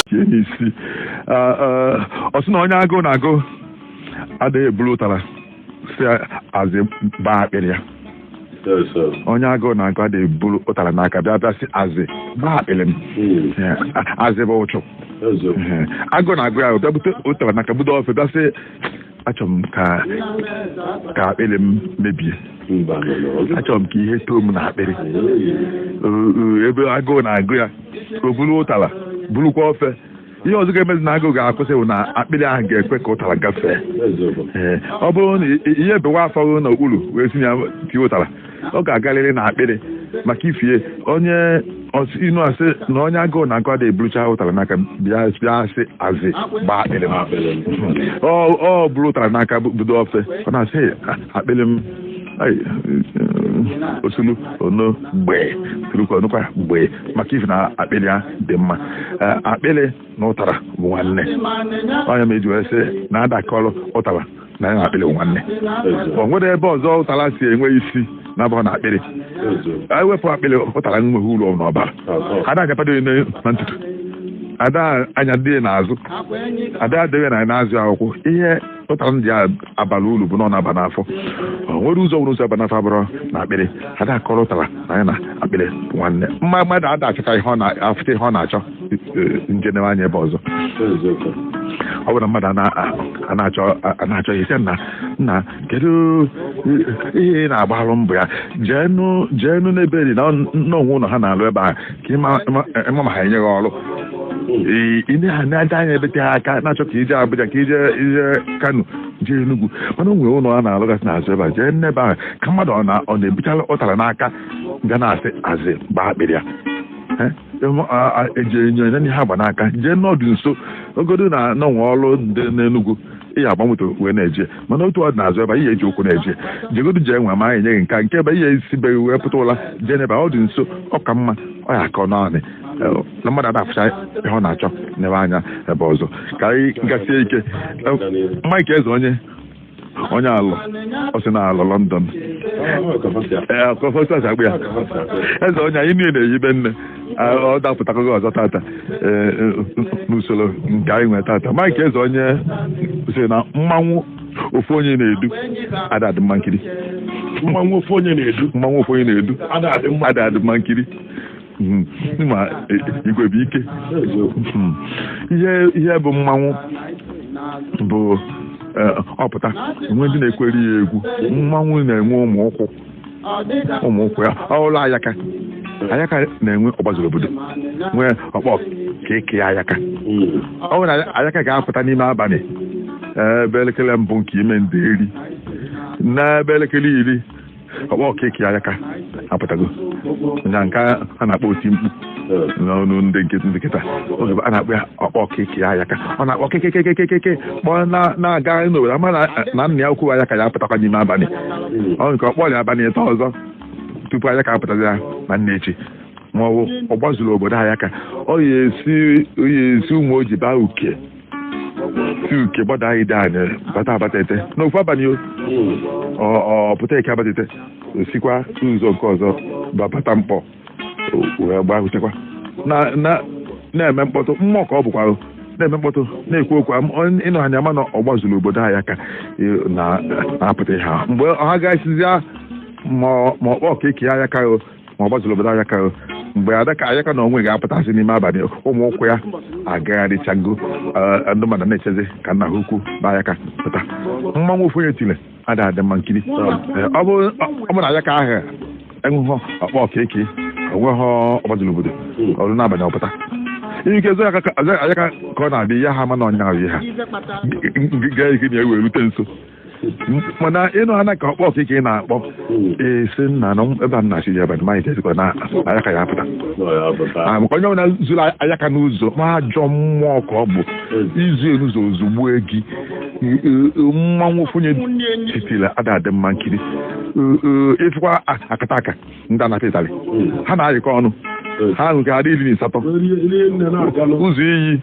Tie n'isi. Ọ sị na onye agụụ na-agụ adịghị eburu ụtara si azị gbaa akpịrị ya. Onye agụụ na-agụ adịghị eburu ụtara n'aka bịa bịa sị azị gbaa akpịrị m. Azị bụ ụchụ. Agụụ na-agụ ya bịa bute ụtara n'aka budo ofe bịa sị achọrọ m ka ka akpịrị m mebie, achọrọ m ka ihe too m na akpịrị. Ebe agụụ na-agụ ya, o buru ụtara burukwa ofe. Ihe ọzọ ga-emezi na agụụ ga-akwụsị bụ na akpịrị ahụ ga-ekwe ka ụtara gafee. Ee, ọ bụrụ na ihe bewa afọ gị n'okpuru wee si ya tie ụtara, ọ ga-agarịrị na akpịrị maka ifie onye inu asị na onye agụụ na agụ adịghị eburucha ụtara n'aka bịa bịa sị azị gbaa akpịrị m. Ọ buru ụtara n'aka budo ofe, ọ na-asị, "Hey, akpịrị m." Ai, osulu ono gbee turukwa onukwa gbee maka ife na akpịrị ya dị mma. Akpịrị na ụtara bụ nwanne. Onye ma eji wee sị na adakọrọ ụtara na ya na akpịrị bụ nwanne. O nwere ebe ọzọ ụtara si enwe isi na-abụghị na akpịrị. Ewepụ akpịrị, ụtara enweghị uru n'ọbara. Ada anyapado na ntutu, ada anya dị n'azụ, ada adịghị na n'azụ akwụkwọ. Ihe ụtara ndị abala uru bụ na ọ na-aba n'afọ. O nwere ụzọ nwere ụzọ aba n'afọ abụrụ na akpịrị. Ada akọrọ ụtara na ya na akpịrị bụ nwanne. Mma mmadụ ada achọta ihe ọ na-afụta ihe ọ na-achọ njedebe anya ebe ọzọ. Ọ bụrụ na mmadụ a na-achọ ihe, sị nna, nna, kedu ihe ị na-agbalụ mbọ ya? Jeenu, jeenu n'ebe dị na n'onwe ụlọ ha na-alụ ebe ahụ ka ịma ma ha enye gị ọrụ. Ị na-aja anya ebete ha aka na-achọ ka ije Abuja, ka ije Kano, jee Enugu, mana o nwere ụlọ a na-alụgasị n'azụ ebe a. Jee n'ebe ahụ ka mmadụ ọ na-ebuchala ụtara n'aka ga na-asị azị gbaa akpịrị ya. Eji enyo enye ihe agba n'aka jee n'ọdụ nso ogodo na n'onwe ọrụ dị n'Enugu ị agba moto wee na-eje, mana otu ọ dị n'azụ ebe a, ihe eji ụkwụ na-eje. Jegodu jee nwe ma enye gị nka nke ebe ihe esibeghị wee pụta ụla. Jee n'ebe ọ dị nso, ọ ka mma. Ọ ya akọ naanị na mmadụ ada afụcha ihe ọ na-achọ n'ebe anya ebe ọzọ. Ka anyị gasie ike. Mike Eze, onye alụ, ọ sị na alụ London. Ee, kọfọsị akpụ ya eze onye anyị niile na-eyibe nne. Ọ dapụtakọghị ọzọ tata. Ee, n'usoro nke anyị nwere tata, Mike Eze onye sị na mmanwụ ofu onye na-edu ada adị mma nkiri. Mmanwụ ofu onye na-edu. Mmanwụ ofu onye na-edu ada adị mma. Ada adị mma nkiri. Ma igwe bụ ike. Ihe bụ mmanwụ bụ ọpụta enwe ndị na-ekweri ya egwu. Mmanwụ na-enwe ụmụ ụkwụ, ụmụ ụkwụ ya ọlụ ayaka. Ayaka na-enwe ọgbazuru obodo, nwee ọkpọ ka eke ayaka. Ọ bụrụ na ayaka ga-apụta n'ime abalị ebe elekere mbụ nke ime nderi n'ebe elekere 10, ọkpọ ka eke ayaka apụtago na nke a na-akpọ oti mkpu n'ọnụ ndị nke ndị nkịta. Oge a na-akpọ ya ọkpọ keke ayaka, ọ na-akpọ kekekekekeke kpọọ na-aga n'obodo ama na nna ya ukwu ayaka ya apụtakwa n'ime abalị. Ọ nke ọkpọ ya abalị 3 ọzọ tupu ayaka apụtazi ya na nne echi ma ọ bụ ọ gbazuru obodo ayaka. Ọ ya esi ụmụ oji baa uke si uke gbada ide anyị bata abatete n'ofu abalị. O ọ pụta eke abatete, osikwa ụzọ nke ọzọ bata mkpọ wee gbaa hutekwa na na-eme mkpọtụ mmụọ ka ọ bụkwa na-eme mkpọtụ na-ekwu okwu ịnụ anya ma na ọ gbazuru obodo anyị aka na-apụta ihe ahụ mgbe ha ga-esizia ma ọkpọ ka eke ya aka o ma ọ gbazuru obodo anyị aka o. Mgbe adaka ayaka na onwe ga-apụtasị n'ime abalị, ụmụ ụkwụ ya agagharịchago, ndị mmadụ na-echezi ka nna ha ukwu ba ayaka pụta. Mmanwụ ofu onye tile ada adị mma nkiri. Ọ bụ na ayaka ahụ enweghị ọkpọ keke, onweghị ọgbazuru obodo ọrụ n'abalị ọpụta ihe ike zọ ayaka ka ọ na-abịa ya ha ama na ọnya ahụ ihe ha gaa ike na ewe rute nso. Mana ịnụ ha na ka ọkpọ keke na-akpọ esi nna na ebe a na-achị ya abalị ma ike na ayaka ya apụta. Maka onye ọbụla zuru ayaka n'ụzọ ma ajọ mmụọ ka ọ bụ izu enuzo ozugbo gị. Mmanwụ ofunye titiri ada adị mma nkiri. Ịfụkwa akata aka ndị anata ịtarị ha na-ayịkọ ọnụ ha nke adị 18 ụzọ iyi.